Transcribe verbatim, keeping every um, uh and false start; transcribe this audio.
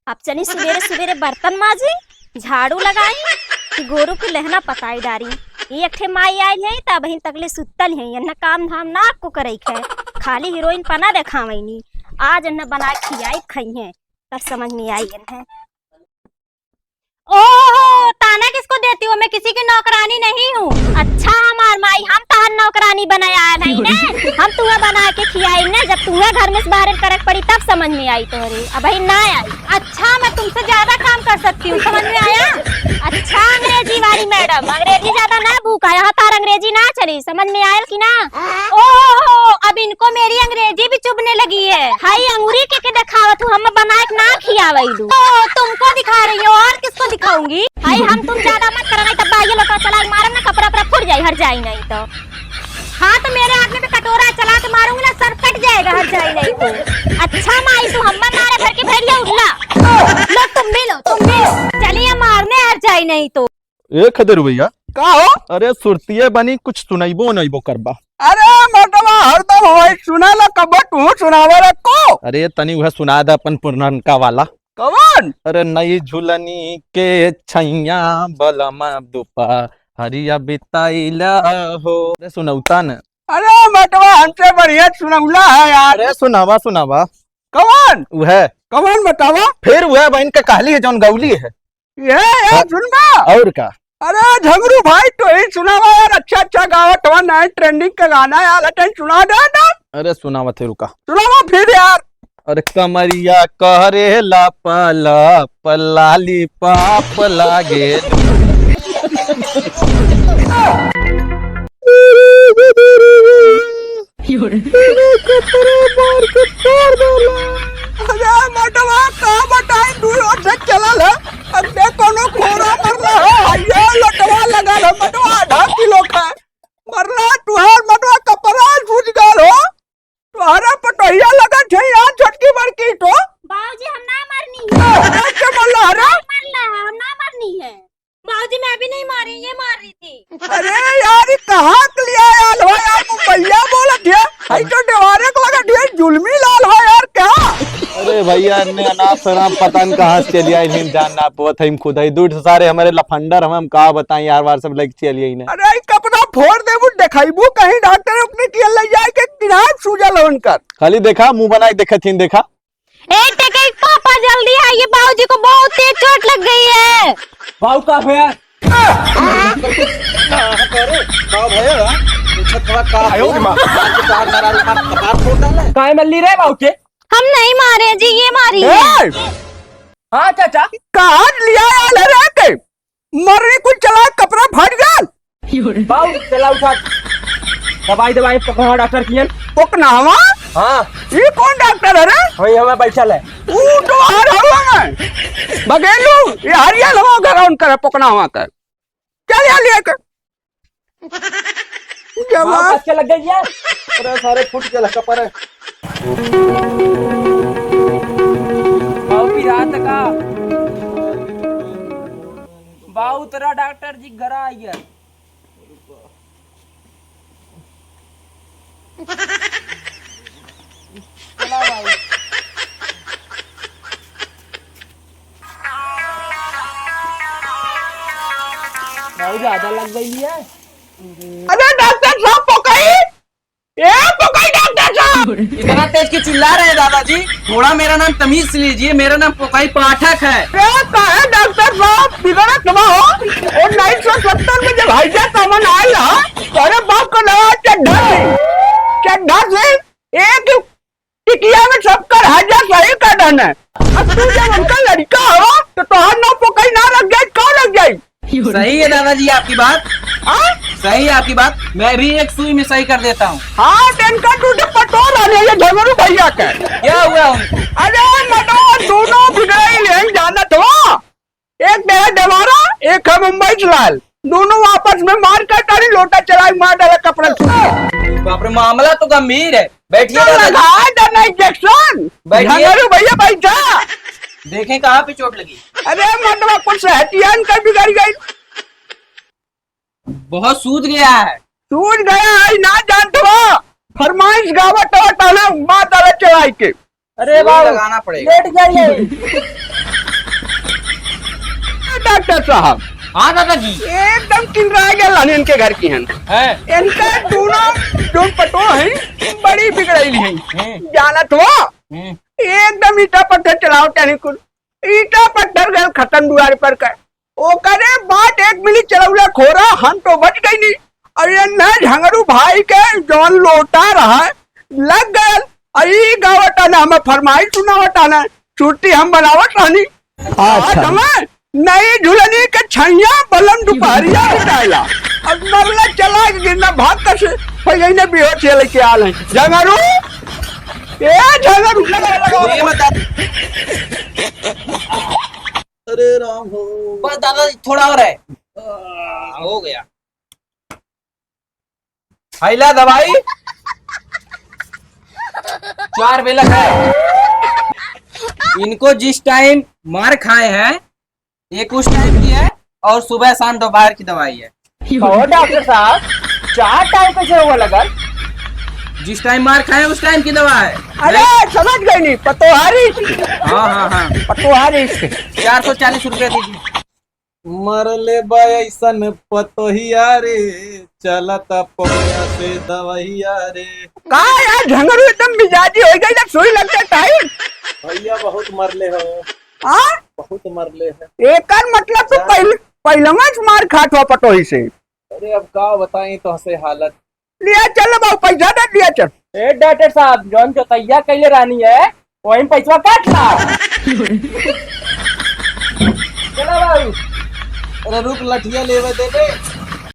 अब चली सुबेरे सुबेरे बर्तन माजी, झाड़ू लगाई, कि गोरू के लहना पताई डारी। ई एक ठे माई आइल है, त अबहिन तकले सुत्तल है, एन्ना काम धाम ना को करई है, खाली हीरोइन पना देखावैनी। आज एन्ना बना के खियाई खई है, तब समझ में आई एन्हें। ओहो, ताना किसको देती हो? मैं किसी की नौकरानी नहीं हूँ। अच्छा हमार माई, हम तहर नौकरानी बनाया है नहीं ने? हम तुम्हें बना के खियाई ने, जब तुम्हें घर में से बाहर करे के पड़ी तब समझ में आई तोहरे, अबहिन ना आई। अच्छा, मैं तुमसे ज्यादा काम कर सकती हूँ, समझ में आया? अच्छा अंग्रेजी वाली मैडम, अंग्रेजी ज्यादा ना भूखा, यहाँ तार अंग्रेजी ना चली, समझ में आयल कि ना? ओहो, अब इनको मेरी अंग्रेजी भी चुभने लगी है। हाय अंगूरी के, के दिखावत हूँ, हम बनाए के ना खियावैलू। ओ, तुमको दिखा रही हो, और किसको दिखाऊंगी? हाय हम तुम ज्यादा मत करो, नहीं तब बाइये लोटा चला के मारम ना, कपड़ा उपड़ा फूट जाई, हर जाई नहीं तो। हाँ तो मेरे हाथ में तो कटोरा है, चला के मारूंगी ना, सर कट जाएगा, हर जाई नहीं तो। अच्छा माई, तू हम्मा मारे भर के भैरिया उल्ला। लो तुम भी लो, तुम भी लो। चलिए मारने, हर जाई नहीं तो। ए खदेरू भैया। का हो? अरे सुरतिये बनी, कुछ सुनैबो उनैबो करबा। अरे मोटवा, हरदम हवाई सुना ला, कब तू सुनावे रे को? अरे तनी उहे सुना दे अपन पुरनका वाला। कवन? अरे नई झुलनी के छैया बलमा दुपहरिया बिताइला हो। अरे सुनौता न। अरे मोटवा, हमसे बढ़िया सुनौला है यार। अरे सुनावा, सुनावा। कवन? उहे। कवन बतावा? फिर उहे बहिन के कहली है जौन गौली है। ये, ये हाँ। सुनबा? और का? अरे झगरू भाई, तू ही सुनावा यार, अच्छा अच्छा गावत हवा, नया ट्रेंडिंग का गाना यार, अच्छा सुना दे ना। अरे सुनावा थे, रुका। सुनावा फिर यार। अरे कमरिया करेला पलप, लाली पाप लागे। अरे मोटवा, का बताई, दू ओर से चलल है, अब से कोनो घोड़ा मरला है, ये लोटवा लगल है, मोटवा आधा किलो का। मरला तुहार मोटवा कपड़ा सूज गल हो, तुहरा पटोहिया लगत है यार, छोटकी बड़की तो। बाबूजी, हम ना मरनी है। कैसे मरला है रे? मरला है, हम ना मरनी है। बाबूजी, मैं भी नहीं मारी, ये मार रही थी। अरे यार, ये कहाँ के लिया यार, हो यार, मुंबईया बोलत है, हई तो देवारे को लगत है, जुल्मी लाल हो यार, क्या? अरे भैया, इन्ने अनाप शनाप पता न कहाँ से चलिया, इन्हें जान ना पवत है, हम खुद है दूर से सारे हमारे लफंडर, हम, हम का बताएं यार, वार सब लेके चलिए इन्हें। अरे, ई कपड़ा फोड़ देबू, देखाइबू कहीं डॉक्टर अपने किया ले जाए के किनार सूजल हो उनकर। खाली देखा, मुंह बना के देखत हिन, देखा। ए, टेके के पापा, जल्दी आइए, बाबूजी को बहुत तेज चोट लग गई है। बाबू का भैया? का भैया? पूछत हवा का आयो हो? रे माँ। चार मारा, मार, मार फोड़ डाला है। काहे मल्ली रे बाबू के? हम नहीं मारे जी, ये मारी है। ए! हाँ चाचा। कहाँ लिया आल है रे के? मरने कुछ चला, कपड़ा फट गल। बाऊ, चला उठा। दवाई, दवाई, पकड़ा डॉक्टर कियन। पकनावा? हाँ। ये कौन डॉक्टर है रे? वही हमें बैठल है। ऊ तो आ रहा हूँ मैं। बगेलू, ये हरियल हो घर उनकर पकनावा कर। चल यहाँ लेकर। बाऊ, जवाब। कस के लग गई है। अरे सारे फूट के लगा पर है। बाऊ, पिरात का? बाऊ, तेरा डॉक्टर जी घर आ गया। चला बाऊ। बाऊ, ज्यादा लग गई है। अरे डॉक्टर साहब, पकड़ी। ए, पकड़ डॉक्टर साहब! इतना तेज क्यों चिल्ला रहे हैं दादाजी? थोड़ा मेरा नाम तमीज से लीजिए, मेरा नाम पोकाई पाठक है। ए, काहे डॉक्टर साहब, बिगड़त ना हो? और उन्नीस सौ सत्तर में जब हैजा सामान आया, तो अरे बाप का नाम चड्ढा सिंह, चड्ढा सिंह, एक टिकिया में सबकर हैजा सही कर देना। अब तू जब उनका लड़का हो, तो तोहार नाम पोकाई ना रख जाए, कौन रख जाए? सही है दादाजी आपकी बात। हाँ? सही है आपकी बात, मैं भी एक सुई में सही कर देता हूँ। हाँ, इनका दूध पटोर आ रही है झगड़ू भैया के। क्या हुआ उनको? अरे मनो, दोनों बिगड़ाई लेन जानत हो। एक मेरा देवारा, एक है मुंबई लाल। दोनों आपस में मार कर तारी लोटा चलाई मार डाला कपड़ा छूट। बाप रे, मामला तो गंभीर है। बैठिए तो दादाजी। लगा देना इंजेक्शन। बैठिए। झगड़ू भैया बैठा। देखें कहाँ पे चोट लगी। अरे मतलब कुछ हटियान कर बिगड़ गई। बहुत सूज गया है। सूज गया है ना जानत हो। फरमाइश गावत हो ताना मार डाला चलाई के। अरे बाबू, लगाना पड़ेगा। लेट जाइए। डॉक्टर साहब। हाँ दादाजी। एकदम चिल्ला गया हन इनके घर की हन। हैं? इनका दोनों जो पतो है, बड़ी बिगड़ैली है। हैं? जानत हो? हैं? एकदम ईटा पत्थर चलाओ टहनी कुल। ईटा पत्थर गल खतम दुआर पर कर। ओकरे बाद एक मिनट चलौला खोरा, हम तो बच गई नहीं। और ये ना झंगरू भाई के जौन लोटा रहा, लग गयल। और ई गावता ना, हमें फरमाइश सुनावता ना, छुट्टी हम बनावत रहनी। अच्छा। आज हमें नई झुलनी के छैया बलम दुपहरिया उठायला। अब मरला चला के गिरना भाग कसे, पहले ने बेहोश ये लेके आल है। झंगरू, ए झंगरू, लगा, लगा। ये बता। अरे राम हो। बस दादा, थोड़ा और है। आ, हो गया। फैला दवाई। चार बेलक है। इनको जिस टाइम मार खाए हैं, एक उस टाइम की है और सुबह शाम दोपहर की दवाई है। कहो डॉक्टर साहब, चार टाइम कैसे हुआ लगल? जिस टाइम मार खाए, उस टाइम की दवा है। अरे, समझ गई नहीं, पतोहारी। हाँ, हाँ, हाँ। पतोहारी। चार सौ चालीस रुपया दीजिए। मरले बा ऐसन पतोहिया रे, चलत पौया से दवैया रे। का यार, झंगरू एकदम मिजाजी हो गई, जब सुई लगते टाइम। भैया, बहुत मरले हो। हाँ? बहुत मरले है। एकर मतलब तो जा। पहले, पहलवा से मार खात हुआ पटोही से। अरे, अब का बताई तोहसे हालत। लिया चल बाबू, पैसा दे दिया चल। ए डॉक्टर साहब, जौन जोतैया कैले रहनी है, वही में पैसवा काट ला। चला बाबू। अरे रुक, लठिया लेवे दे दे।